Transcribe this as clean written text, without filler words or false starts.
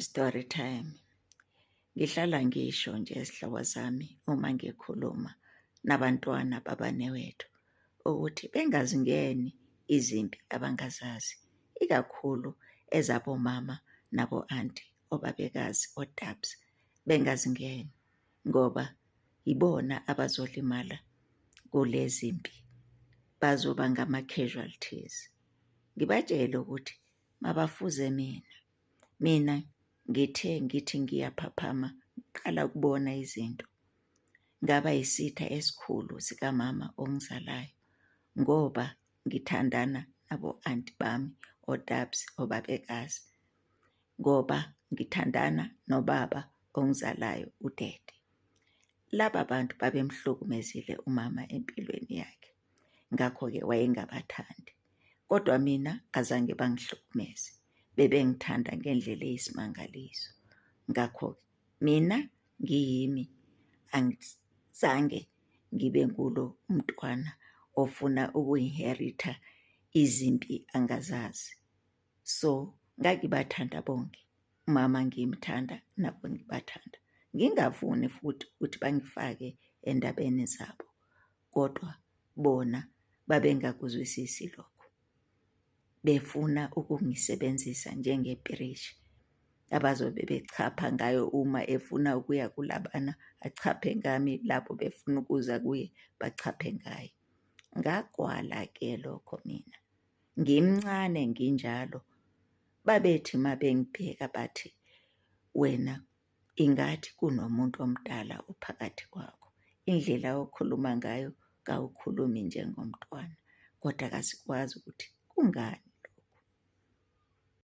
Story time. Ngihlala ngisho nje zihlobo zami uma ngikhuluma nabantwana babanewethu ukuthi bengazingeni izimpi abangazazi, ikakhulu ezabomama nabo-anti, obabekazi, oTabs, bengazingeni ngoba yibona abazolimala kulezi mpi, bazoba ngama-casualties. Ngibatshele ukuthi mabafuze mina. Mina ngithe ngithi ngiyaphaphama ngiqala ukubona izinto, ngaba yisitha esikhulu sikamama ongizalayo ngoba ngithandana nabo-anti bami, oTabs, obabekazi, ngoba ngithandana nobaba ongizalayo uDede. Laba bantu babemhlukumezile umama empilweni yakhe, ngakho-ke wayengabathandi. Kodwa mina azange bangihlukumeze, bebengithanda ngendlela eyisimangaliso. Ngakho-ke mina ngiyimi, angizange ngibe ngulo umntwana ofuna uku-inherit-a izimpi angazazi. So, ngangibathanda bonke, umama ngimthanda, nabo ngibathanda. Ngingafuni futhi ukuthi bangifake endabeni zabo, kodwa bona babengakuzwisisi lokho. Befuna ukungisebenzisa njengepirishi abazobe bechapha ngayo uma efuna ukuya kulabana achaphe ngami, lapho befuna ukuza kuye bachaphe ngaye. Ngakwala-ke lokho mina, ngimncane nginjalo. Babethi uma bengibheka bathi, wena ingathi kunomuntu omdala ophakathi kwakho. Indlela okhuluma ngayo kawukhulumi njengomntwana, kodwa kasikwazi ukuthi kungani.